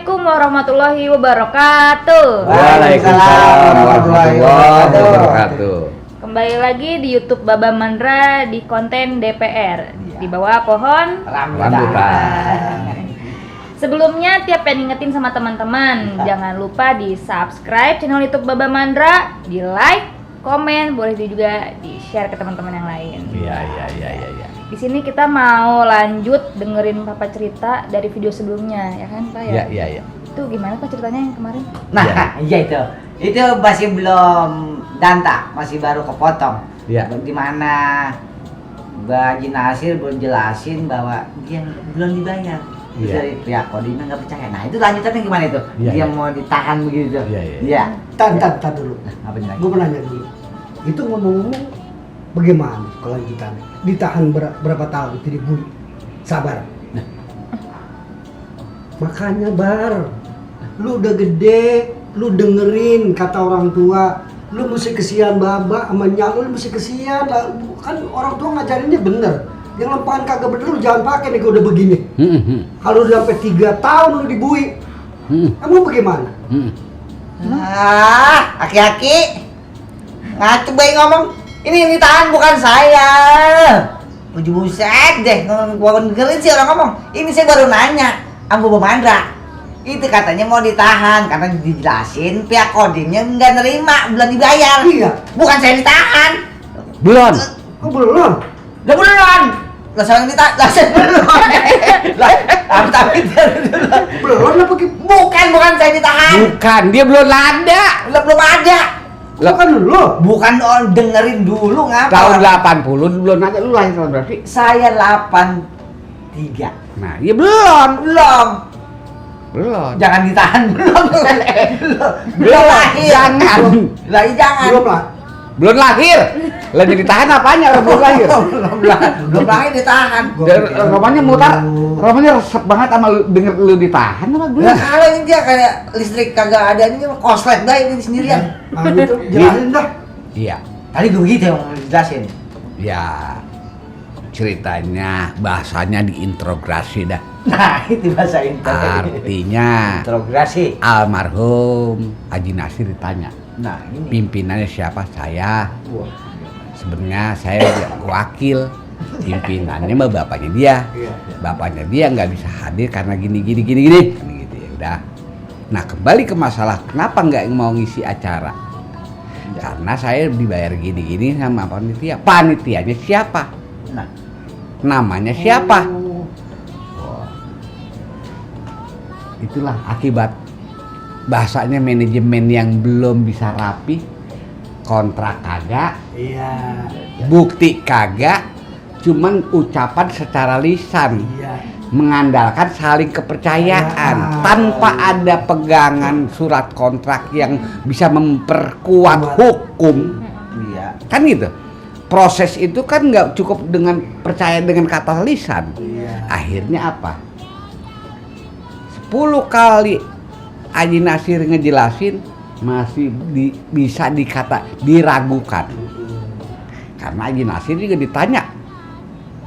Assalamualaikum warahmatullahi wabarakatuh. Waalaikumsalam warahmatullahi wabarakatuh. Kembali lagi di YouTube Baba Mandra di konten DPR di bawah pohon rambutan. Sebelumnya tiap pengen ingetin sama teman-teman, jangan lupa di subscribe channel YouTube Baba Mandra, di like, komen, boleh juga di share ke teman-teman yang lain. Iya. Di sini kita mau lanjut dengerin Papa cerita dari video sebelumnya, ya kan Pak ya? Iya. Itu gimana Pak ceritanya yang kemarin? Nah, iya itu masih belum danta, masih baru kepotong. Iya. Dimana Mbak Haji Nasir belum jelasin bahwa dia belum dibayar. Iya. Dari pihak Kodim nggak percaya. Nah itu lanjutannya gimana itu? Iya, Dia iya. mau ditahan begitu. Iya. Tar dulu. Apa nih lagi? Gue mau nanya dulu. Itu ngomong-ngomong bagaimana kelanjutannya? Ditahan berapa tahun? Itu dibully. Sabar. Makanya Bar, lu udah gede, lu dengerin kata orang tua, lu mesti kesian Baba sama nyak lu mesti kesian lah. Kan orang tua ngajarinnya bener. Yang lempahan kagak bener lu jangan pakai nih kalau udah begini. Kalau udah sampai 3 tahun lu dibui, emang bagaimana? Aki-aki ngacu bayi ngomong. Ini tahan bukan saya. Buset deh, gua dengerin sih orang ngomong. Ini saya baru nanya, Ambu Mandra. Itu katanya mau ditahan karena dijelasin pihak Kodimnya nggak nerima, belum dibayar. Iya. Bukan saya ditahan. Belum. Oh belum. Udah belum. Lah saya ditahan, lah saya belum. Lah, tapi Belum apa bukan saya ditahan. Bukan, dia belum ada. Belum ada. Bukan lu. Bukan dengerin dulu ngapa? Tahun 80 belum ada, lu lahir tahun berapa sih? Saya 83. Nah, ya belum. Belum. Jangan ditahan belum. Belum. Lahir. Jangan. Lagi jangan. Belum lah. Belum lahir. Lah jadi tahan apanya orang belum lahir? Belum lahir ditahan. Dan romanya mutar, romanya resep banget sama lu, denger lu ditahan apa belum? Nah, kalau ini dia kayak listrik kagak ada, ini koslet dah ini sendirian. Nah itu jelasin dah. Iya. Tadi gue begitu yang mau dijelasin. Ya, ceritanya bahasanya diintrogasi dah. Nah, itu bahasa internet. Artinya Interogasi. almarhum Haji Nasir ditanya, Nah, ini. pimpinannya siapa? Saya. Wah. Sebenarnya saya wakil. Pimpinannya mah bapaknya dia. Bapaknya dia nggak bisa hadir karena gini gitu ya udah. Nah, kembali ke masalah kenapa nggak mau ngisi acara? Karena saya dibayar gini sama panitia. Panitianya siapa? Nah, Namanya siapa? Itulah akibat bahasanya manajemen yang belum bisa rapi, kontrak kagak, Iya. bukti kagak, cuman ucapan secara lisan, Iya. mengandalkan saling kepercayaan tanpa ada pegangan surat kontrak yang bisa memperkuat hukum. iya. Kan gitu. Proses itu kan nggak cukup dengan percaya dengan kata lisan. Iya. Akhirnya apa? 10 kali Haji Nasir ngejelasin masih bisa dikata diragukan. Karena Haji Nasir juga ditanya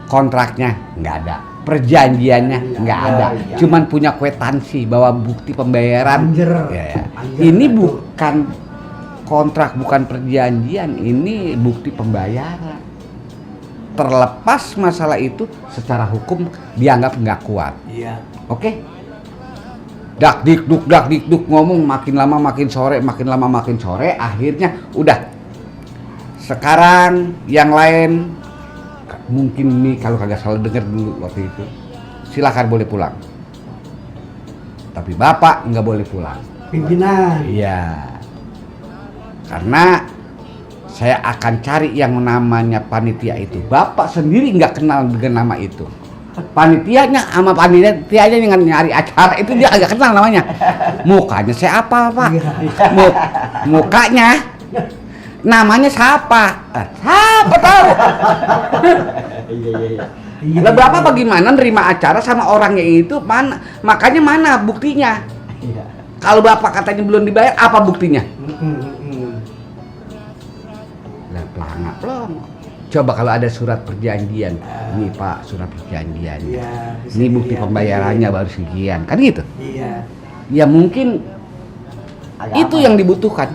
kontraknya nggak ada, perjanjiannya nggak ada, cuman punya kwitansi bahwa bukti pembayaran. Anjir. Ya. Anjir, Ini betul. bukan kontrak, bukan perjanjian, ini bukti pembayaran. Terlepas masalah itu secara hukum dianggap nggak kuat. Iya. Oke? Dak dikduk ngomong makin lama makin sore, akhirnya udah. Sekarang yang lain mungkin nih kalau kagak salah denger dulu waktu itu, silakan boleh pulang. Tapi bapak nggak boleh pulang. Pimpinan. Iya. Karena saya akan cari yang namanya panitia itu. Bapak sendiri nggak kenal dengan nama itu. Panitianya sama panitianya yang nyari acara itu dia agak kenal namanya. Mukanya saya apa Pak? Mukanya namanya siapa? Siapa tahu? Iya. Lah Bapak bagaimana nerima acara sama orangnya itu mana? Makanya mana buktinya? Iya. Kalau Bapak katanya belum dibayar, apa buktinya? Lah pelangak. Coba kalau ada surat perjanjian, ini Pak surat perjanjiannya, Iya, ini bukti iya, pembayarannya baru sekian, kan gitu. Iya. Ya mungkin Agama. itu yang dibutuhkan.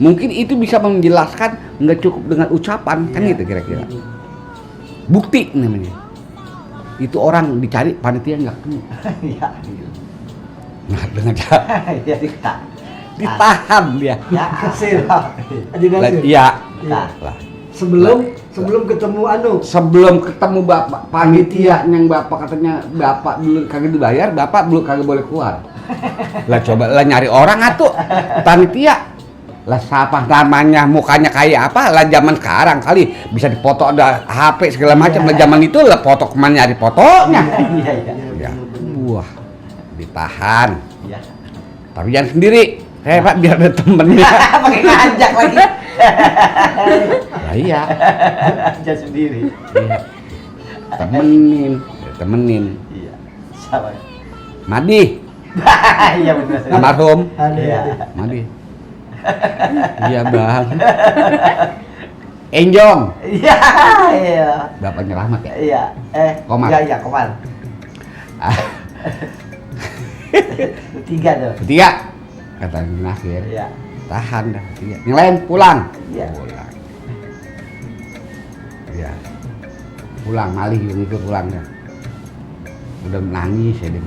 Mungkin itu bisa menjelaskan, nggak cukup dengan ucapan, kan gitu kira-kira. Bukti namanya. Itu orang dicari, panitia nggak ketemu. Iya. Nah, dengan cara Iya. ditahan dia. Ya, hasil. Haji Nasir. Iya. Nah, Lah. Sebelum ketemu Sebelum ketemu bapak panitia yang bapak katanya bapak dulu kagak dibayar, bapak dulu kagak boleh keluar. Lah coba lah nyari orang atuh panitia. Lah siapa namanya, mukanya kayak apa? Lah zaman sekarang kali bisa dipoto, ada HP segala macam. Lah zaman itu lah foto kemana nyari fotonya. iya. Ya. Wah, ditahan. Iya. Tapi jangan sendiri. Pak biar ada temennya. Pakai ngajak lagi. Lah iya. Aja sendiri. Iya. Temenin. Iya. Sama. Madi, Iya benar. almarhum. Iya. Madi. Iya bang. Enjong. Iya. Bapaknya Rahmat ya. Iya. Komar. Iya, Komar. Tiga tuh. Ketiga, kata Nasir. Iya. Tahan dah. Ketiga. Yang lain pulang. Iya. Pulang. Iya. Pulang, malih juga ikut pulang dah. Udah nangis ya dia.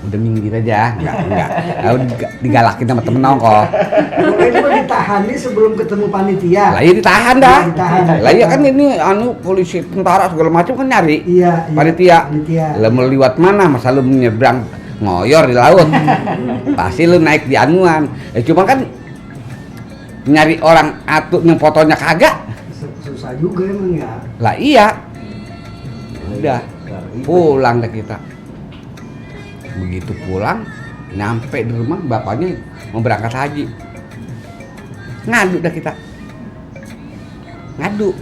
Udah minggir aja, enggak. Lalu digalakin sama temen nongkrong. Pokoknya cuma ditahan nih sebelum ketemu panitia. Lah iya ditahan dah. Iya, ditahan. Lah iya kan ini polisi tentara segala macam kan nyari. Iya. Panitia. Panitia. Lah mau lewat mana? Masa lu menyeberang ngoyor di laut. Pasti lu naik di anuan. Cuma kan nyari orang atuh yang fotonya kagak. Susah juga emang ya. Lah iya. Udah pulang deh kita. Begitu pulang, nyampe di rumah bapaknya mau berangkat haji. Ngadu dah kita. Ngadu.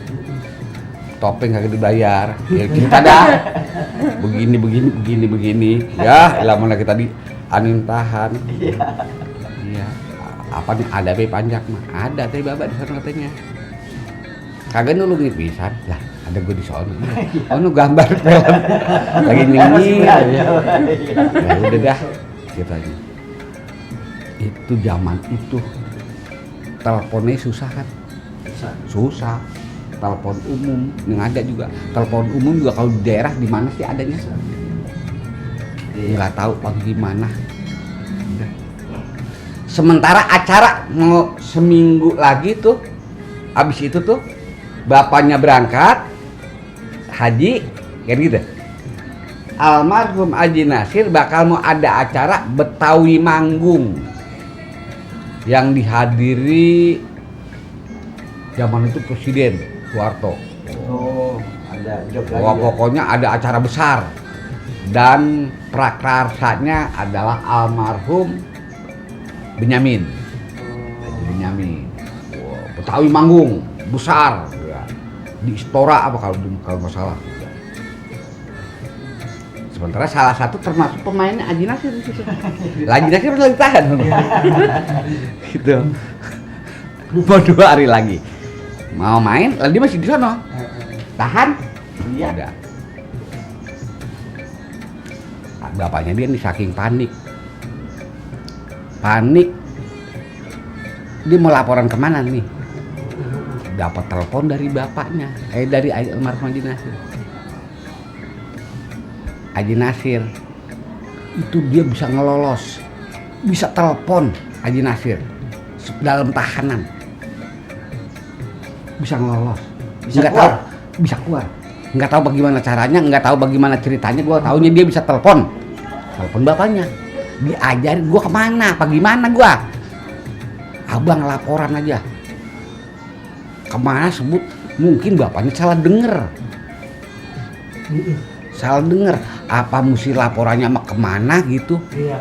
Topeng kagak dibayar. Ya kita dah. Begini. Ya, elah mana kita di anin tahan. Iya. Apa nih ada be panjang mah? Ada teh bapak di sana katanya. Kagak nulungin pisan. Lah, ada gue di sono. Oh, nu gambar film. Lagi nyanyi. Ya udah dah kita aja. Itu zaman itu teleponnya susah kan? Susah. Telepon umum yang ada juga. Telepon umum juga kalau di daerah di mana sih adanya? Nggak tahu pak gimana. Udah. Sementara acara mau seminggu lagi tuh, abis itu tuh bapaknya berangkat haji, kayak gitu. Almarhum Haji Nasir bakal mau ada acara Betawi Manggung yang dihadiri zaman itu Presiden Soeharto. Oh, ada job lagi. Wah, pokoknya ada acara besar dan prakarsanya adalah almarhum Benyamin. Benyamin. Wah, Betawi Manggung besar ya. Di Istora apa kalau nggak salah. Sementara salah satu termasuk pemainnya Haji Nasir di situ. Haji Nasir lagi tahan. Gitu. Mau 2 hari lagi. Mau main, lalu dia masih di sana. Tahan. Iya. Udah. Bapaknya dia nih saking panik. Dia mau laporan kemana nih? Dapat telepon dari bapaknya, dari almarhum Haji Nasir. Haji Nasir itu dia bisa ngelolos, bisa telepon Haji Nasir dalam tahanan, bisa ngelolos, bisa keluar, nggak tahu bagaimana caranya, nggak tahu bagaimana ceritanya, gua taunya dia bisa telepon bapaknya, diajarin gua kemana, apa gimana gua, abang laporan aja, kemana sebut, mungkin bapaknya salah denger. Salah denger, apa mesti laporannya sama kemana gitu? Iya.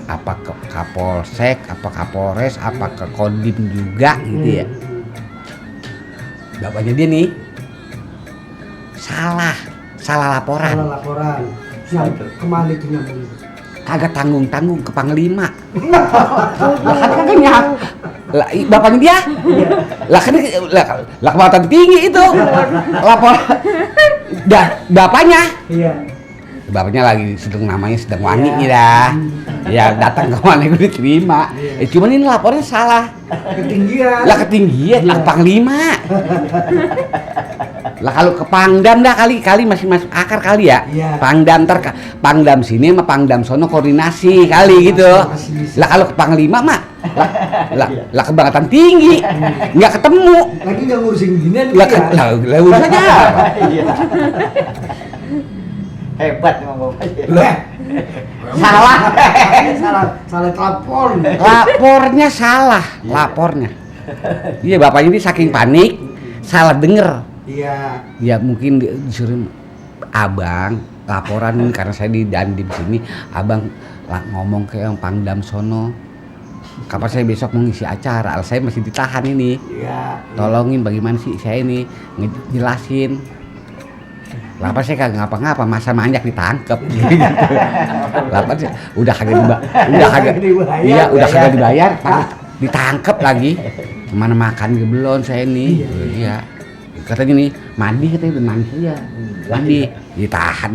Apa ke Kapolsek, apa Kapolres, apa ke Kodim juga gitu ya? Bapaknya dia nih salah laporan. Salah laporan. Kemana itu nyambung? Kagak tanggung ke Panglima. Lah kan kagaknya. Lah bapaknya dia. Lah kan lah kebatan tinggi itu. Lapor bapaknya. Iya. bapaknya lagi sedang wangi nih dah. Ya datang ke mana gue diterima. Cuman ini lapornya salah. Ketinggian. Lah ketinggian, lah Panglima. Lah kalau ke Pangdam dah kali masih masuk akar kali ya. Iya. Pangdam sini sama Pangdam sono koordinasi kali gitu. Masih bisa. Lah kalau ke Panglima mah lah kebangkatan tinggi. Nggak ketemu. Lagi nggak ngurusin ginian Lah dia. lah urusannya apa? Iya. Hebat emang bapaknya. Lah, salah telepon. lapornya salah, lapornya. Iya bapaknya ini saking panik salah denger. Iya. Ya mungkin disuruh abang laporan karena saya di Dandim sini, abang ngomong ke yang Pangdam sono. Kapan saya besok mau ngisi acara, saya masih ditahan ini. Iya. Tolongin bagaimana sih saya ini ngejelasin. Lapan saya kagak ngapa-ngapa, masa manjak ditangkep. Lapan sih udah kagak dibayar, ditangkep lagi. Kemana makan belum saya ini? Iya. Katanya nih mandi katanya udah nangis aja. Mandi ditahan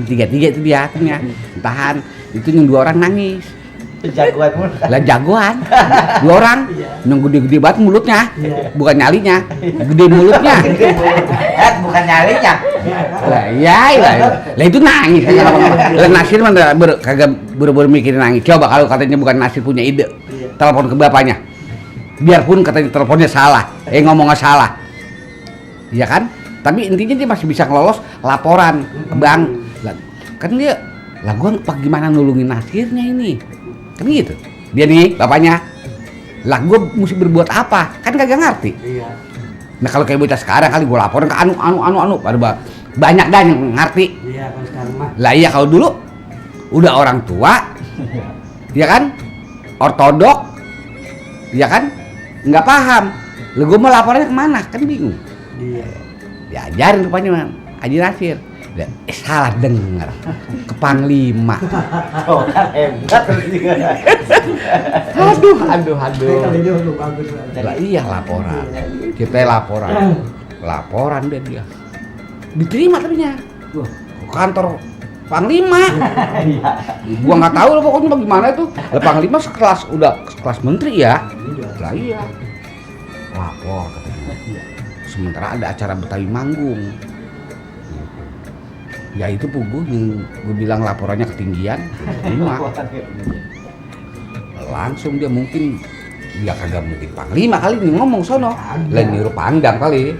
tiga itu dia akhirnya ditahan. Itu yang 2 orang nangis. Jagoan mulu. Lah jagoan. 2 orang yang gede-gede banget mulutnya. Bukan nyalinya. Gede mulutnya. Bukan nyalinya. Lah iya. Lah itu nangis. Lah Nasir mah kagak buru-buru mikirin nangis. Coba kalau katanya bukan Nasir punya ide. Telepon ke bapaknya. Biarpun katanya teleponnya salah, ngomongnya salah. Iya kan? Tapi intinya dia masih bisa ngelolos laporan ke bank. Kan dia, lah gua gimana nulungin Nasirnya ini? Kan gitu. Dia nih bapaknya. Lah gua mesti berbuat apa? Kan kagak ngerti. Iya. Nah kalau kayak bocah sekarang kali gua laporin ke anu. Banyak dah yang ngerti. Iya kan sekarang mah. Lah iya kalau dulu udah orang tua. Ya kan? Ortodok. Ya kan? Nggak paham. Lah gua mau laporannya kemana? Kan bingung. Iya. Diajarin rupanya Haji Nasir. Salah denger ke Panglima. Oh kan hebat terus juga. Aduh. Kali dia udah bagus lah. Lah iya laporan. Kita laporan deh dia. Diterima ternyata. Wah, ke kantor Panglima. Gua nggak tahu lah pokoknya bagaimana itu. Lah Panglima sekelas menteri ya. Lah iya. Lapor katanya. Sementara ada acara Betawi Manggung. Ya itu puguh yang gue bilang laporannya ketinggian. Langsung dia mungkin kagak mungkin Panglima kali nih ngomong sono. Lah nyuruh Pangdam kali.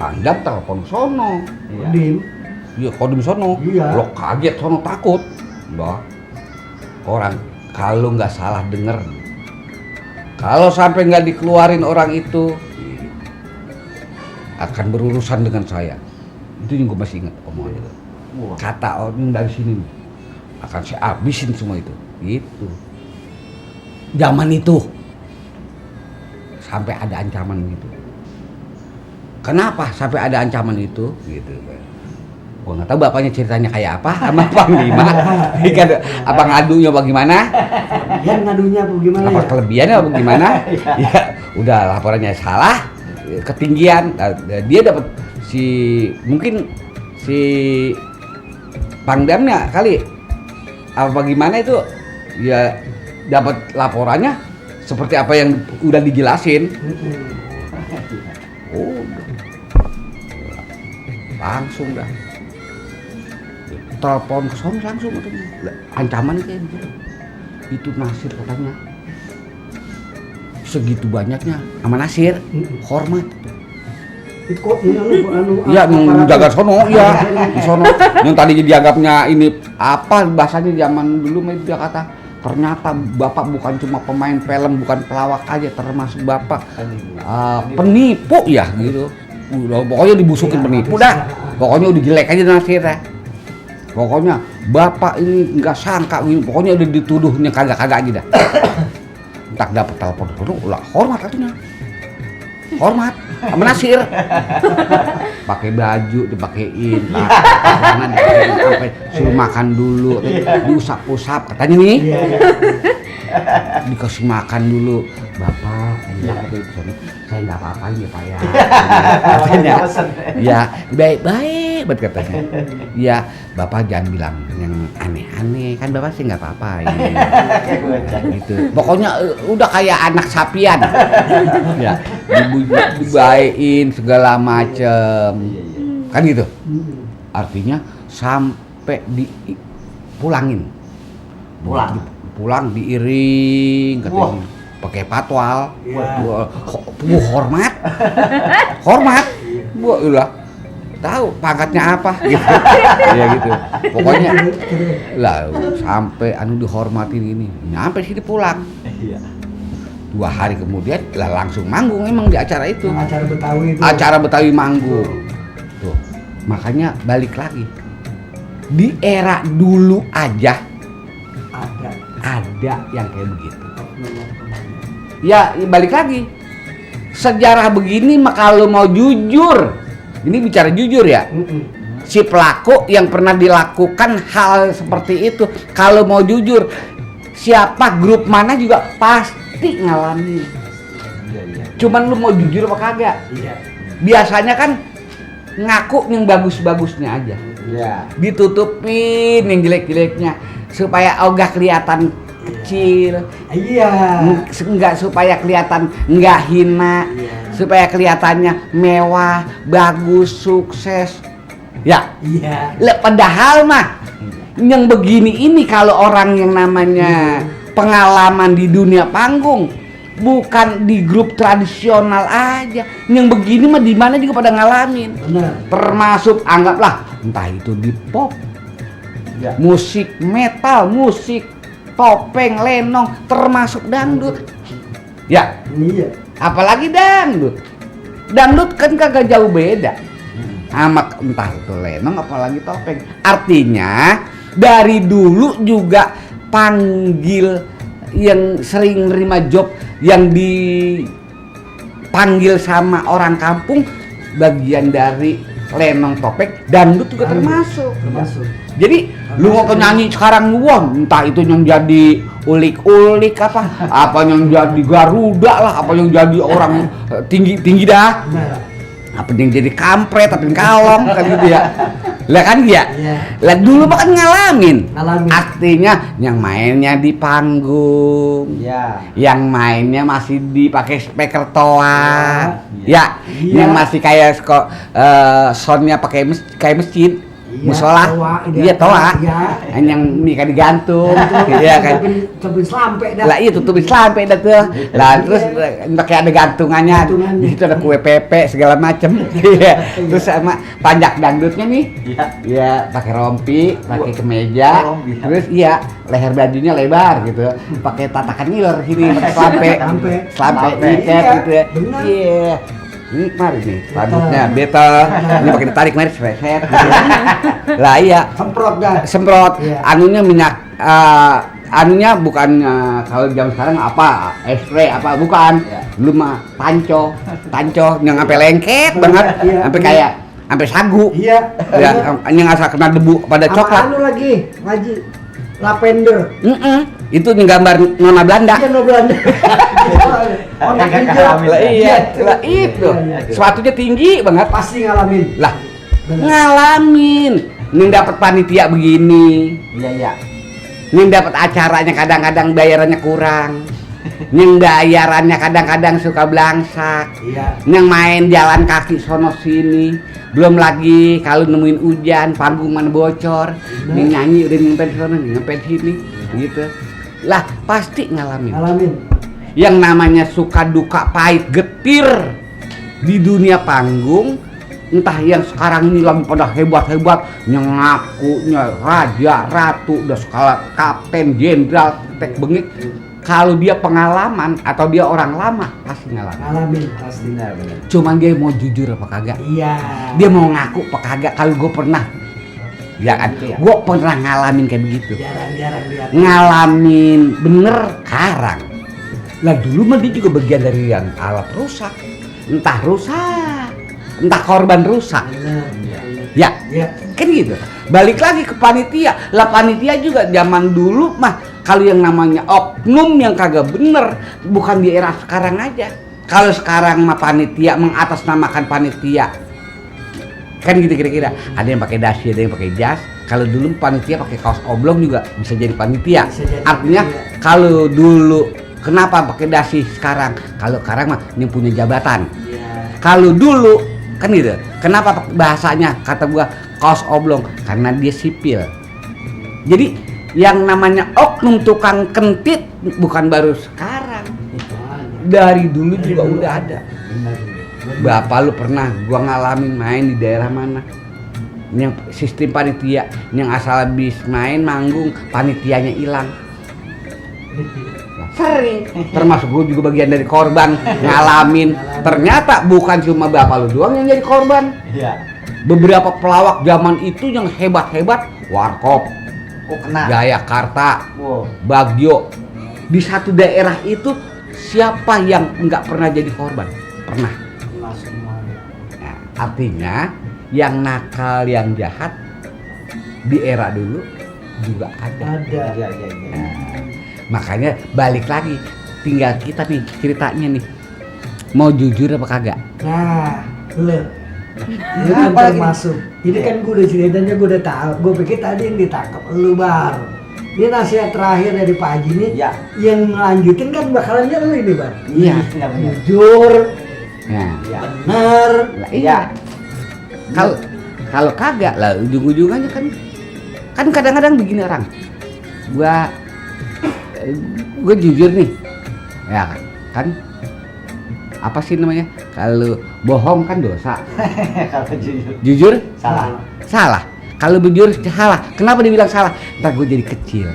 Pangdam telepon sono. Dim. Iya, kodim sono. Iya. Lo kaget sono takut. Bah. Orang kalau nggak salah denger. Kalau sampai nggak dikeluarin orang itu akan berurusan dengan saya. Itu yang gue masih ingat omongan itu. Kata orang dari sini nih, akan saya habisin semua itu. Gitu. Zaman itu sampai ada ancaman gitu. Kenapa sampai ada ancaman itu? Gitu. Gua nggak tahu bapaknya ceritanya kayak apa sama Panglima. Apa ngadunya bagaimana? Ya ngadunya apa gimana Apa ya? kelebihannya apa gimana? Ya udah laporannya salah, ketinggian. Nah, dia dapat mungkin si Pangdamnya kali apa gimana itu ya dapat laporannya seperti apa yang udah dijelasin. Oh, langsung dah telepon ke sono langsung katanya. Ancaman kayak gitu. Itu Nasir katanya segitu banyaknya sama Nasir hormat. Itu kok anu Iya, yang jaga sono, iya di sono. Yang tadi dianggapnya ini apa bahasanya zaman dulu dia kata ternyata bapak bukan cuma pemain film, bukan pelawak aja, termasuk bapak penipu ya gitu. Pokoknya dibusukin penipu dah. Pokoknya udah jelek aja Nasir ya. Pokoknya bapak ini nggak sangka gitu. Pokoknya udah dituduhnya kagak-kagak aja dah. Tak dapat telepon lah hormat katanya. Hormat sama Nasir. Pakai baju dipakein, tangan sampai suruh makan dulu, diusap-usap katanya nih. Dikasih makan dulu. Bapak, saya nggak apa-apa ya Pak ya. Katanya. Ya, baik-baik. banget katanya. Ya, Bapak jangan bilang yang aneh-aneh, kan Bapak sih nggak apa-apa ini. Gitu. Pokoknya udah kayak anak sapian. Ya, dibayain segala macem. Kan gitu. Artinya sampai dipulangin. Pulang diiring katanya. Pakai patwal. Hormat. Udah tahu pangkatnya apa gitu. Ya gitu. Pokoknya lah sampai dihormatin ini. Nyampe sini pulang. 2 hari kemudian lah langsung manggung emang di acara itu. Acara Betawi itu. Acara Betawi manggung. Tuh. Makanya balik lagi. Di era dulu aja ada yang kayak begitu. Ya, balik lagi. Sejarah begini mah kalau mau jujur, ini bicara jujur ya. Si pelaku yang pernah dilakukan hal seperti itu, kalau mau jujur, siapa grup mana juga pasti ngalamin. Cuman lu mau jujur apa kagak? Biasanya kan ngaku yang bagus-bagusnya aja. Ditutupin yang jelek-jeleknya supaya ogah kelihatan kecil. Enggak supaya kelihatan enggak hina. Supaya kelihatannya mewah, bagus, sukses. Ya. Padahal mah yang begini ini kalau orang yang namanya pengalaman di dunia panggung, bukan di grup tradisional aja. Yang begini mah di mana juga pada ngalamin. Termasuk anggaplah entah itu di pop, musik metal, musik topeng, lenong, termasuk dangdut. Ya. Apalagi dangdut. Dangdut kan kagak jauh beda. Sama entah itu lenong apalagi topeng. Artinya dari dulu juga panggil yang sering nerima job yang dipanggil sama orang kampung bagian dari lenong, topeng, dangdut juga termasuk. Jadi lu mau nyanyi sekarang entah itu yang jadi ulik-ulik apa yang jadi Garuda lah, apa yang jadi orang tinggi dah. Apa yang jadi kampret, apa yang kalong kan gitu ya. Lah kan ya. Lah dulu mah kan ngalamin. Artinya yang mainnya di panggung. Yang mainnya masih dipakai speaker toa. Yang masih kayak soundnya pakai kayak masjid. Musola, toa, yang nikah digantung, iya kan? Tutupin selampe dah. Lah iya tutupin selampe dah tuh. Lah terus pakai ada gantungannya, di situ ada kue pepe segala macem. Terus sama panjak dangdutnya nih, iya pakai rompi, pakai kemeja, terus leher bajunya lebar gitu, pakai tatakan ngiler sini, pakai selampe ikat gitu ya. Iya. Ini mari nih, rambutnya betel, ini pakai ditarik mari reset gitu. Lah iya, semprot. Anunya minyak anunya bukan kalau zaman sekarang apa spray apa bukan. Dulu mah tanco yang sampai lengket banget, sampai kayak sampai sagu. Ya, yang asal kena debu pada coklat. Anu lagi, Haji. Lavender. Itu nih gambar nona Belanda. Iya, nona Belanda. Lah itu. Suatunya tinggi banget. Pasti ngalamin. Lah, ngalamin. Nih dapat panitia begini. Nih dapat acaranya kadang-kadang bayarannya kurang. Nih bayarannya kadang-kadang suka belangsak. Nih main jalan kaki sono sini. Belum lagi kalau nemuin hujan, panggung mana bocor. Nih nyanyi udah ngempet sono, ngempet sini gitu. Lah pasti ngalamin. Yang namanya suka duka pahit getir di dunia panggung, entah yang sekarang ini lagi pada hebat-hebat, yang ngakunya raja, ratu, udah skala kapten, jenderal, tek bengik. Kalau dia pengalaman atau dia orang lama pasti ngalamin. Pasti benar. Cuman dia mau jujur apa kagak? Iya. Dia mau ngaku apa kagak? Kalau gue pernah, ya kan? Gue pernah ngalamin kayak begitu. Jarang. Ngalamin bener karang. Lah dulu mah dia juga bagian dari yang alat rusak. Entah rusak, entah korban rusak. Ya, kan gitu. Balik lagi ke panitia. Lah panitia juga zaman dulu mah kalau yang namanya oknum yang kagak bener, bukan di era sekarang aja. Kalau sekarang mah panitia mengatasnamakan panitia Kan gitu kira-kira. Ada yang pakai dasi, ada yang pakai jas. Kalau dulu panitia pakai kaos oblong juga bisa jadi panitia. Bisa jadi Artinya panitia. kalau dulu kenapa pakai dasi sekarang? Kalau sekarang mah yang punya jabatan. Iya. Kalau dulu kan gitu. Kenapa bahasanya kata gua kaos oblong? Karena dia sipil. Jadi yang namanya oknum tukang kentit bukan baru sekarang. Dari dulu juga udah ada. Bapak lu pernah gua ngalamin main di daerah mana? Yang sistem panitia, yang asal habis main manggung panitianya hilang. Sering. Termasuk gua juga bagian dari korban ngalamin. Ternyata bukan cuma bapak lu doang yang jadi korban. Iya. Beberapa pelawak zaman itu yang hebat-hebat, Warkop, Oh kena. Jayakarta, Wow. Bagio. Di satu daerah itu siapa yang nggak pernah jadi korban? Pernah. Nah, semuanya. Nah, artinya yang nakal, yang jahat di era dulu juga ada. Ada. Iya, iya, iya. Nah, makanya balik lagi, tinggal kita nih ceritanya nih, mau jujur apa kagak? Nah, lu. Ini kan Apa lagi nih? termasuk. Ini kan gue udah ceritanya, gue udah tahu. Gue pikir tadi yang ditangkap lu Bar. Ini nasihat terakhir dari Pak Haji nih. Iya. Yang ngelanjutin kan bakalannya lu ini Bar. Iya. Iya benar. Jujur, Nah, Iya. benar. lah, Iya. Kalau kagak lah ujung-ujungannya kan kadang-kadang begini orang. Gua jujur nih. Ya kan apa sih namanya? Kalau bohong kan dosa. Kalau jujur. Jujur Salah. salah. Kalau jujur salah. Kenapa dibilang salah? Ntar gue jadi kecil.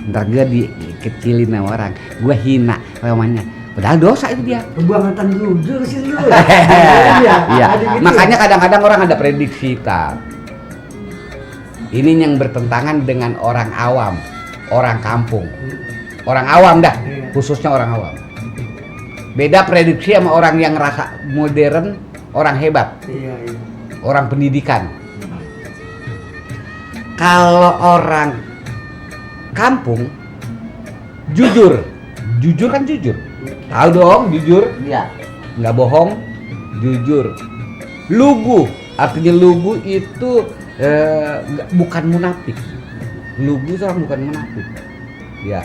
Ntar gue dikecilin sama orang. Gue hina namanya. Padahal dosa itu dia. Kebangetan jujur sih lu. Iya. ada gitu Makanya ya? kadang-kadang orang ada prediksi tak. Ini yang bertentangan dengan orang awam, orang kampung, orang awam dah, Iya. khususnya orang awam. Beda prediksi sama orang yang ngerasa modern, orang hebat, Iya, iya. orang pendidikan. Kalau orang kampung, jujur kan jujur. Tahu dong, jujur. Iya. Nggak bohong, jujur. Lugu, artinya lugu itu bukan munafik. Lugu itu orang bukan munafik. Ya,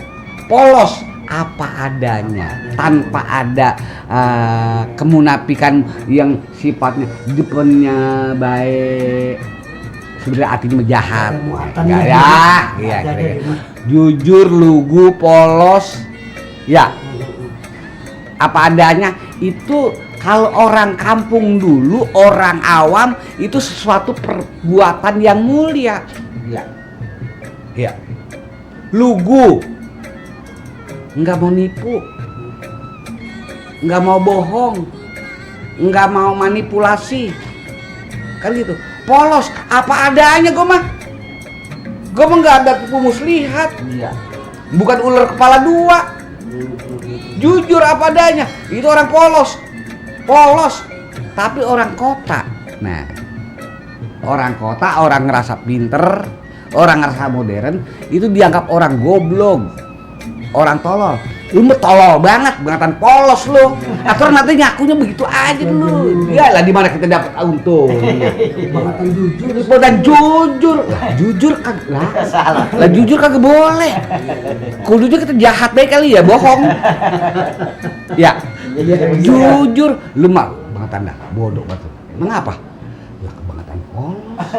polos apa adanya, tanpa ada kemunafikan yang sifatnya depannya baik, sebenarnya artinya jahat. Ada muatannya. Ya, iya, Ada kira-kira. di- Jujur, lugu, polos, ya apa adanya. Itu kalau orang kampung dulu, orang awam itu sesuatu perbuatan yang mulia. Iya. Ya. Lugu, nggak mau nipu, nggak mau bohong, nggak mau manipulasi, kan gitu. Polos, apa adanya gue mah nggak ada tipu muslihat, Iya. bukan ular kepala dua. Jujur apa adanya, itu orang polos. Tapi orang kota, nah orang kota, orang ngerasa pinter, orang ngerasa modern, itu dianggap orang goblok, orang tolol. Lu mah tolol banget, bukan polos lu. Atau nanti ngakunya begitu aja lu. Iyalah, di mana kita dapat untung. Kebangetan jujur. Dan jujur, jujur kagak lah. Salah. Lah jujur kagak boleh. Kudunya kita jahat baik kali ya, bohong. Ya, jujur. Lu mah bangetan dah, bodoh banget. Emang apa? Ya kebangetan polos.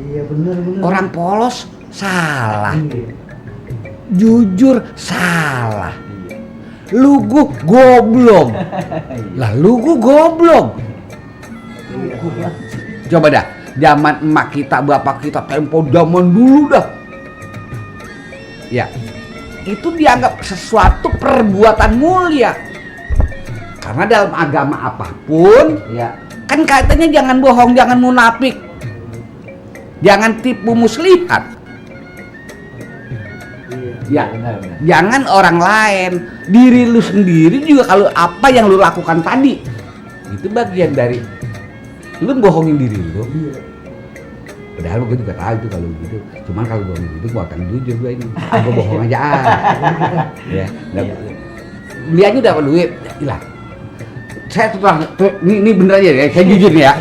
Iya benar. Orang polos salah. Iya. Jujur salah. Lugu goblok. Lah lugu goblok. Coba dah, zaman emak kita, bapak kita, tempo zaman dulu dah. Ya, itu dianggap sesuatu perbuatan mulia. Karena dalam agama apapun, Iya. kan katanya jangan bohong, jangan munafik, jangan tipu muslihat. Ya, Benar. jangan orang lain, diri lu sendiri juga. Kalau apa yang lu lakukan tadi itu bagian dari lu bohongin diri lu. Padahal gue juga tahu itu kalau gitu. Cuman kalau bohongin diri gue akan jujur gue ini. Gue bohong aja Ya, dia aja dapat duit, hilang. saya ini bener aja ya, saya jujur nih ya.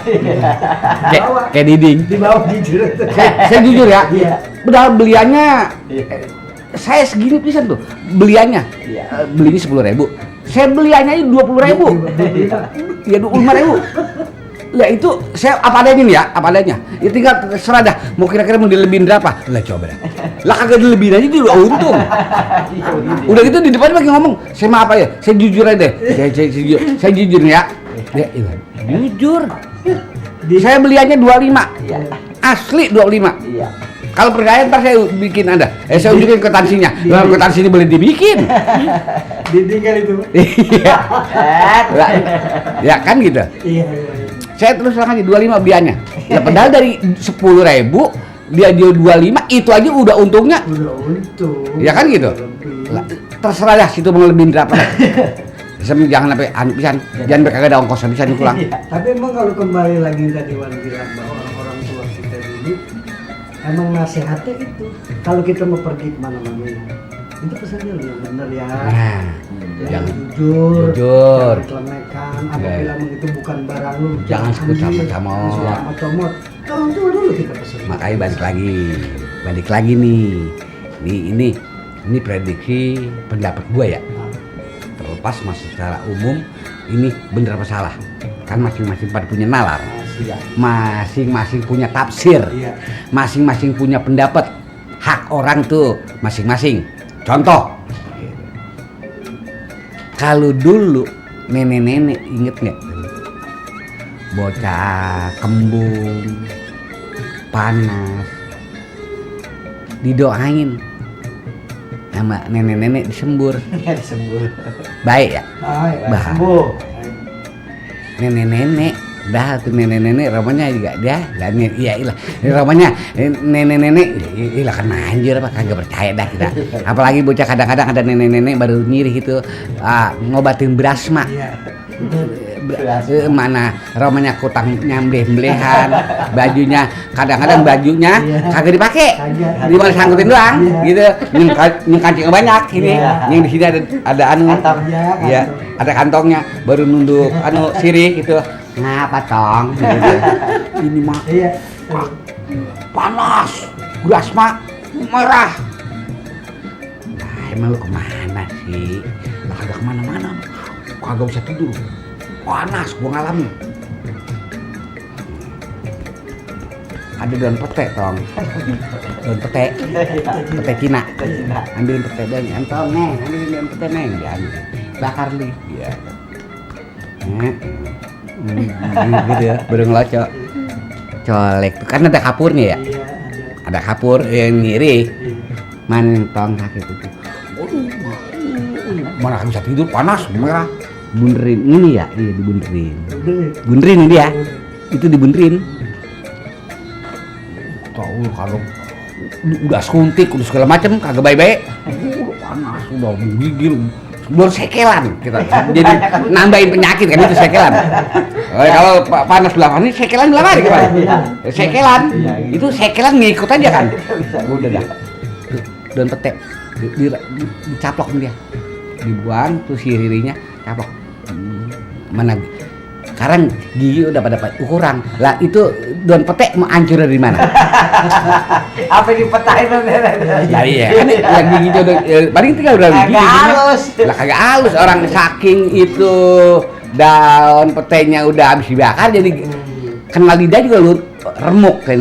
Kayak dinding. Di bawah jujur. Saya jujur ya. Iya. Padahal beliannya saya segini pisan tuh beliannya. Belinya 10.000. Saya beliannya itu 20.000. Ya 25.000. Lah itu saya apa adanya nih ya, apa adanya. Ya tinggal terserah dah mau kira-kira mau dilebihin berapa. Lah coba dah. Lah kagak dilebihin aja dia udah untung. Udah gitu di depan lagi ngomong, "Saya maaf ya, saya jujur aja deh." Saya jujur nih ya. Ya iya, jujur. Saya beliannya 25. Asli 25. Iya. Kalau percaya ntar saya bikin Anda. Saya unjukin kwitansinya. Lah kwitansinya boleh dibikin. Ditinggal itu. Iya. Lah, ya kan gitu. Iya. Saya terus terang aja 25 beliannya. Ya padahal dari 10.000 dia jual 25 itu aja udah untungnya. Udah untung. Ya kan gitu. Lah, terserah dah situ mau lebihin berapa. Jangan sampai pisan, jangan sampai kagak ada ongkos bisa pulang. Tapi emang kalau kembali lagi tadi Wan bilang bahwa orang tua kita dulu emang nasihatnya itu kalau kita mau pergi kemana-mana itu pesannya lu yang bener ya. Nah, Jangan jangan jujur, jujur. jangan kelemekan, apabila itu bukan barang lu, Jangan sebut sama-sama. comot. Orang tua dulu kita pesan. Makanya balik lagi nih. Ini prediksi pendapat gua ya. Terlepas secara umum ini bener apa salah. Kan masing-masing pada punya nalar. Masing-masing punya tafsir. Iya. Masing-masing punya pendapat. Hak orang tuh masing-masing. Contoh. Kalau dulu nenek-nenek inget nggak? Bocah kembung, panas, didoain sama nenek-nenek disembur. Baik ya? Bah. Nenek-nenek dah tuh nenek-nenek romanya juga dia dan iya romanya nenek-nenek ilah kan anjir apa kagak percaya dah kita. Apalagi bocah kadang-kadang ada nenek-nenek baru nyirih itu ngobatin berasma. Mana romanya kutang nyambleh-mblehan, bajunya kadang-kadang bajunya kagak dipakai, cuma sangkutin doang, gitu. Yang kancing banyak ini, yang di sini ada anu, ya ada kantongnya, baru nunduk anu sirih gitu. Ngapa tong? Gitu. Ini mah panas, berasma merah. Nah, emang lu kemana sih? Kagak kemana-mana, kagak bisa tidur. Panas, gua ngalamin. Ada daun pete, tong. Daun pete. Pete Cina. Ambilin pete dan entong, neng. Ambilin daun pete, neng. Diambil. Bakar li. Iya. Gitu ya, baru ngelocok. Colek tuh kan ada kapurnya ya. Ada kapur yang ngiri. Mantong sakit itu. Mana bisa tidur panas, merah. Bunderin ini ya, iya dibunderin. Bunderin ini ya, itu dibunderin. Tahu kalau udah suntik, udah segala macam, kagak baik-baik. Panas, udah menggigil, baru sekelan kita. Jadi nambahin penyakit kan itu sekelan. Kalau panas belah ini sekelan belah mana kemarin? Sekelan, itu sekelan ngikut aja kan. Udah dah. Dan pete dicaplok dia, dibuang tuh siririnya caplok. Mana sekarang gigi udah pada ukuran lah itu daun petek mau hancur dari mana? Apa dipetain Ya iya kan yang giginya udah paling tinggal udah gigi halus. Lah kagak halus orang saking itu daun petenya udah habis dibakar jadi kena lidah juga lu remuk kan.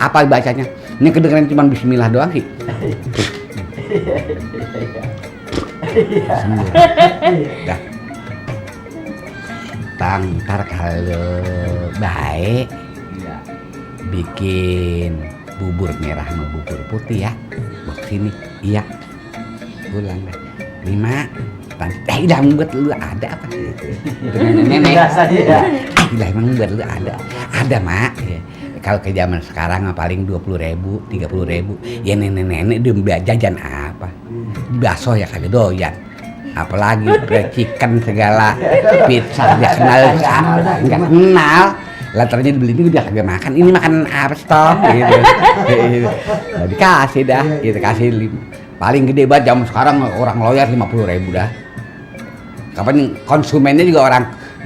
Apa bacanya? Ini kedengeran cuma bismillah doang sih. Dah. Ntar kalau baik bikin bubur merah sama bubur putih ya. Bawa sini. Iya. Pulang dah. 5. Dah buat lu ada apa? Nenek. Dah emang buat lu ada. Ada mak. Kalau ke zaman sekarang paling 20.000, 30.000. Ya nenek-nenek dia jajan apa? Bakso ya kagak doyan. Apalagi fried chicken segala, pizza dia kenal enggak kenal. Latarnya dibeli ini dia kagak makan. Ini makanan apa stop gitu. Nah, dikasih dah, gitu kasih paling gede banget zaman sekarang orang lawyer 50.000 dah. Kapan konsumennya juga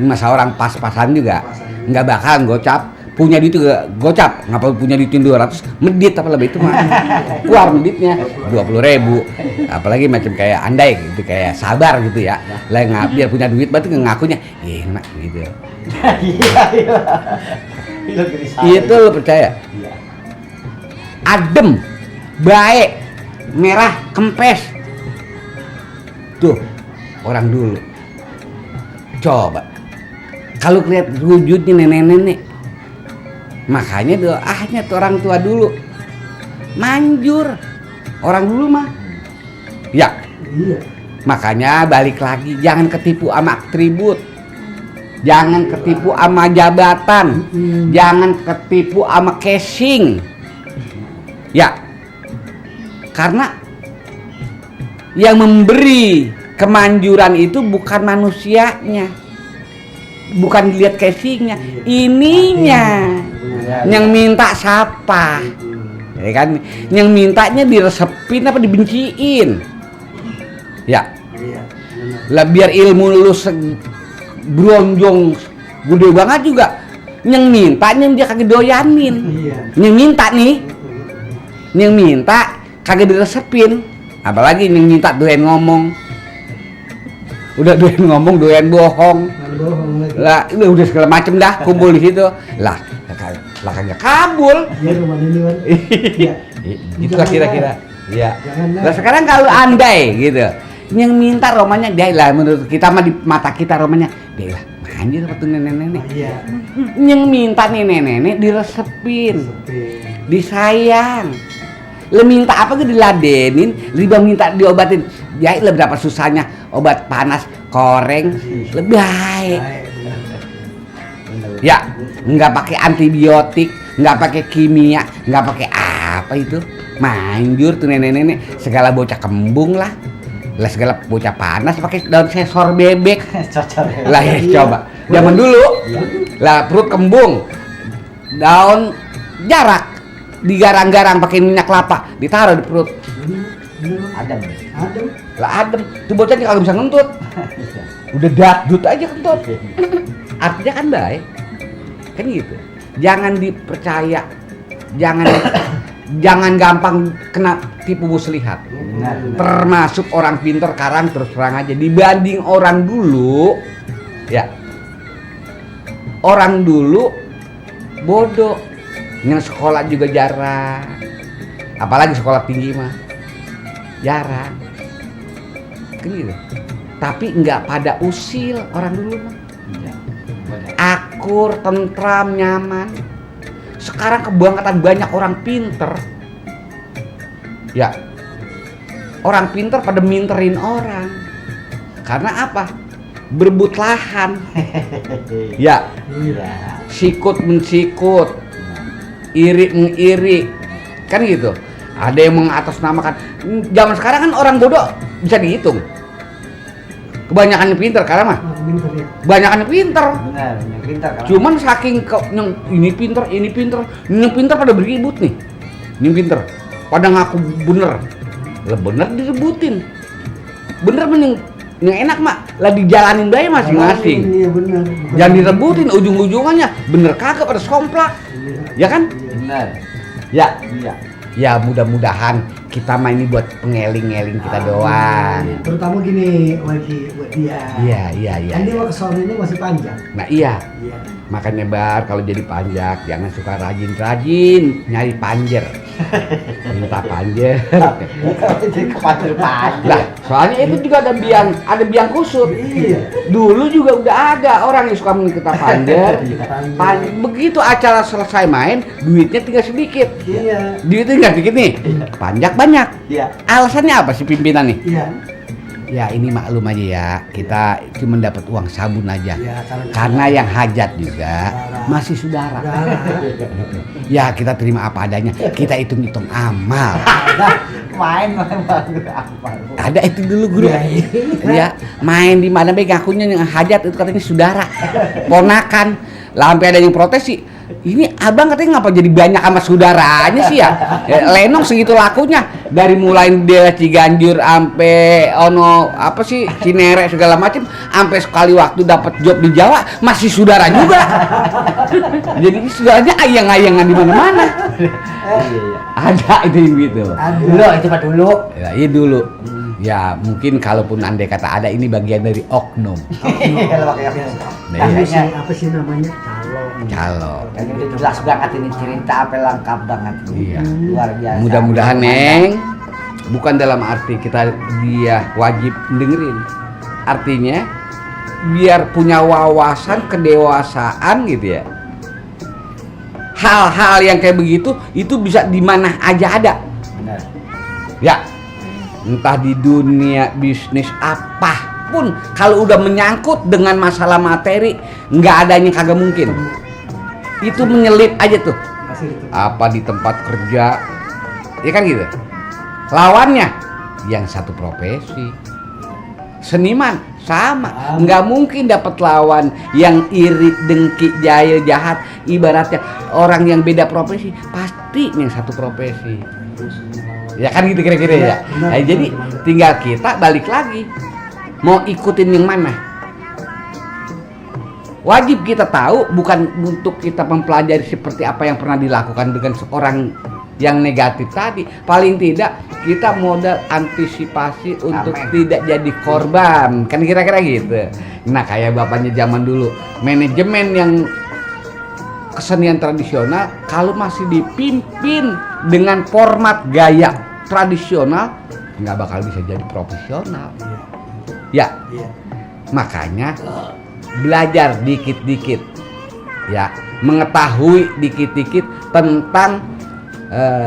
masa orang pas-pasan juga nggak bakalan gocap. Punya duit juga gocap, ngapa punya duitin 200 medit apa lebih itu mah keluar meditnya 20.000. Apalagi macam kayak andai gitu, kayak sabar gitu ya lah biar punya duit berarti ngakunya enak gitu. Itu lo percaya? Adem, baik, merah, kempes. Tuh orang dulu. Coba kalau lihat wujudnya nenek-nenek, makanya doanya tuh orang tua dulu manjur. Orang dulu mah ya iya. Makanya balik lagi, jangan ketipu sama atribut, jangan ketipu sama jabatan, jangan ketipu sama casing ya, karena yang memberi kemanjuran itu bukan manusianya, bukan dilihat casingnya, ininya. Yang minta siapa? Ya kan? Yang mintanya diresepin apa dibenciin? Ya. Lah biar ilmu lu bronjong gede banget juga. Yang mintanya dia kagak doyanin. Yang minta nih. Yang minta kagak diresepin. Apalagi yang minta doyan ngomong. Udah doyan ngomong, doyan bohong. Lah udah segala macem dah kumpul di situ. Lah kagak kabul. Iya rumah ini kan. Iya. Itulah kira-kira. Iya. Nah sekarang kalau andai gitu, yang minta romanya dia lah, menurut kita mah di mata kita romanya dia lah anjir waktu nenek-nenek. Iya. Yang minta nenek-nenek diresepin, disayang. Lo minta apa gue diladenin, riba minta diobatin. Ya lah berapa susahnya obat panas, koreng, lebih baik. Ya, nggak pakai antibiotik, nggak pakai kimia, nggak pakai apa itu, manjur tuh nenek-nenek. Segala bocah kembung lah segala bocah panas pakai daun sesor bebek. Lah ya coba, zaman dulu lah perut kembung, daun jarak digarang-garang pakai minyak kelapa, ditaruh di perut. Adem. Lah adem, tuh bocahnya kalau bisa ngentut, udah dakdut aja kentut. Artinya kan baik. Kan gitu. Jangan dipercaya, jangan gampang kena tipu muslihat. Termasuk orang pintar sekarang terus terang aja dibanding orang dulu. Ya. Orang dulu bodoh, yang sekolah juga jarang. Apalagi sekolah tinggi mah jarang. Kan gitu. Tapi nggak pada usil orang dulu mah. Akur, tentram, nyaman. Sekarang kebangetan banyak orang pinter. Ya, orang pinter pada minterin orang. Karena apa? Berebut lahan. Ya, sikut mensikut, iri mengiri, kan gitu. Ada yang mengatasnamakan. Zaman sekarang kan orang bodoh bisa dihitung. Kebanyakan yang pinter karena mah. Banyakan yang pinter. Benar, yang pintar kan. Cuman saking yang ini pinter pada beribut nih. Ini pinter. Pada ngaku bener. Lah bener direbutin. Bener mending yang enak mak lah dijalanin bae masing-masing. Iya benar. Jangan direbutin ujung-ujungannya bener kagak pada somplak. Ya kan? Benar. Ya. Iya. Ya mudah-mudahan kita mah ini buat pengeling-ngeling kita doang. Terutama gini, Waki, buat dia. Iya. Kan dia waktu soalnya masih panjang. Nah iya. Iya. Makanya Bar kalau jadi panjak jangan suka rajin-rajin nyari panjer. Minta panjer. Jadi kepanjer panjer. Lah, soalnya itu juga ada biang kusut. Iya. Dulu juga udah ada orang yang suka minta panjer. Begitu acara selesai main, duitnya tinggal sedikit. Iya. Duitnya tinggal sedikit nih. Panjak banyak. Iya. Alasannya apa sih pimpinan nih? Iya. Ya ini maklum aja ya, kita cuma dapat uang sabun aja. Iya, Karena yang hajat juga masih saudara. Ya kita terima apa adanya, kita hitung-hitung amal. Main bagus apa? Ada itu dulu guru. Ya main di mana baik ngakunya yang hajat itu katanya saudara, ponakan. Lah sampai ada yang protes sih. Ini abang katanya ngapa jadi banyak sama saudaranya sih ya? Lenong segitu lakunya dari mulai dia Ciganjur sampai ono apa sih Cinere segala macam, sampai sekali waktu dapat job di Jawa masih saudara juga. Jadi saudaranya ayang-ayangan di mana-mana. Ada itu yang gitu. Dulu itu mah dulu. Ya, iya dulu. Ya mungkin kalaupun andai kata ada ini bagian dari oknum. Kalau pakai oknum. Nah, Apa iya. sih, apa sih namanya calon? Calon. Ini udah jelas banget ini cerita apa lengkap banget. Iya. Luar biasa. Mudah-mudahan Neng, bukan dalam arti kita dia wajib dengerin. Artinya biar punya wawasan kedewasaan gitu ya. Hal-hal yang kayak begitu itu bisa di mana aja ada. Benar. Ya. Entah di dunia bisnis apapun, kalau udah menyangkut dengan masalah materi, nggak adanya kagak mungkin. Itu menyelip aja tuh. Masih itu. Apa di tempat kerja, ya kan gitu. Lawannya yang satu profesi, seniman sama, nggak mungkin dapat lawan yang iri, dengki, jahil, jahat. Ibaratnya orang yang beda profesi pasti yang satu profesi. Ya kan gitu kira-kira ya. Benar, Nah, jadi benar. tinggal kita balik lagi mau ikutin yang mana. Wajib kita tahu, bukan untuk kita mempelajari seperti apa yang pernah dilakukan dengan seorang yang negatif tadi. Paling tidak kita modal antisipasi untuk Amen. tidak jadi korban. Kan kira-kira gitu. Nah kayak bapaknya zaman dulu, manajemen yang kesenian tradisional kalau masih dipimpin dengan format gaya tradisional nggak bakal bisa jadi profesional. Ya, Iya. makanya belajar dikit-dikit, ya, mengetahui dikit-dikit tentang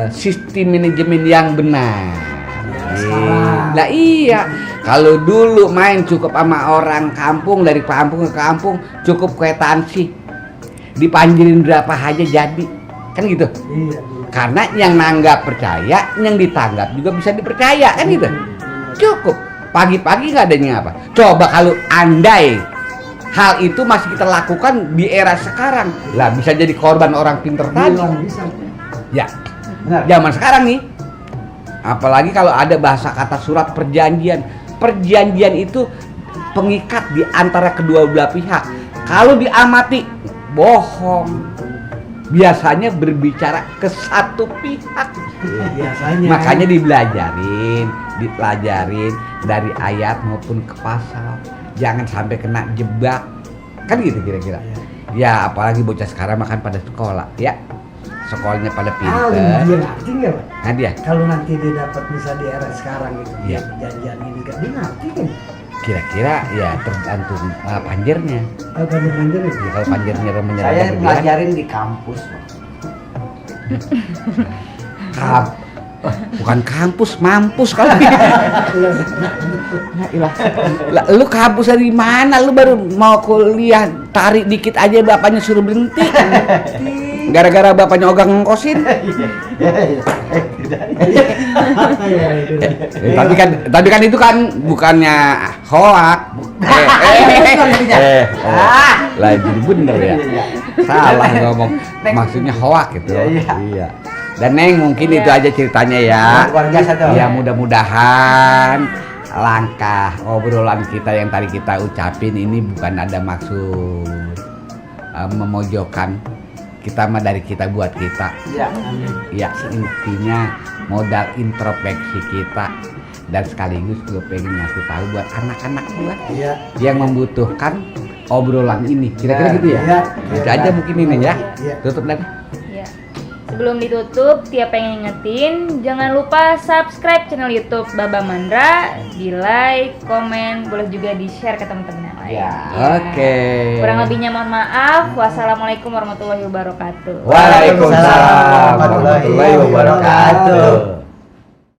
sistem manajemen yang benar. sekarang. Nah iya, kalau dulu main cukup sama orang kampung, dari kampung ke kampung cukup kwitansi, dipanjirin berapa aja jadi, kan gitu. Iya. Karena yang nanggap percaya, yang ditanggap juga bisa dipercaya, kan gitu. Cukup. Pagi-pagi nggak adanya apa. Coba kalau andai hal itu masih kita lakukan di era sekarang, lah bisa jadi korban orang pinter tadi. Bilang bisa. Ya, Benar. zaman sekarang nih. Apalagi kalau ada bahasa kata surat perjanjian. Perjanjian itu pengikat di antara kedua belah pihak. Kalau diamati bohong. Biasanya berbicara ke satu pihak. Biasanya. Makanya dipelajarin dari ayat maupun ke pasal. Jangan sampai kena jebak. Kan gitu kira-kira. Ya apalagi bocah sekarang makan pada sekolah, ya. Sekolahnya pada pinter. dia ngerti nggak, Pak? Nah dia Kalau nanti dia dapat bisa di era sekarang gitu, Iya. perjanjian ini kan dia ngerti kan? kira-kira ya tergantung panjernya. Apa dia panjang itu? Ya, kalau panjernya Saya berlebihan, pelajarin di kampus. bukan kampus, mampus kalau lah, lu kampus dari mana? Lu baru mau kuliah, tarik dikit aja bapaknya suruh berhenti. Gara-gara bapaknya ogah ngongkosin. Tapi kan itu kan bukannya hoak. Lah jadi bener ya. Salah ngomong. Maksudnya hoak gitu. Iya. Dan Neng mungkin itu aja ceritanya ya. Luar biasa tuh. Ya mudah-mudahan langkah obrolan kita yang tadi kita ucapin ini bukan ada maksud memojokkan. Kita mah dari kita buat kita. Iya. Ya intinya modal introspeksi kita, dan sekaligus gue pengen ngasih tahu buat anak-anak gue Iya. yang membutuhkan obrolan ini. Kira-kira gitu ya. Iya. Itu aja mungkin ini ya. Iya. Tutup lagi. Ya. Sebelum ditutup, Tia pengen ingetin, jangan lupa subscribe channel YouTube Baba Mandra, di like, komen, boleh juga di share ke teman-teman yang lain. Ya. Oke. Kurang lebihnya mohon maaf. Wassalamualaikum warahmatullahi wabarakatuh. Waalaikumsalam warahmatullahi wabarakatuh.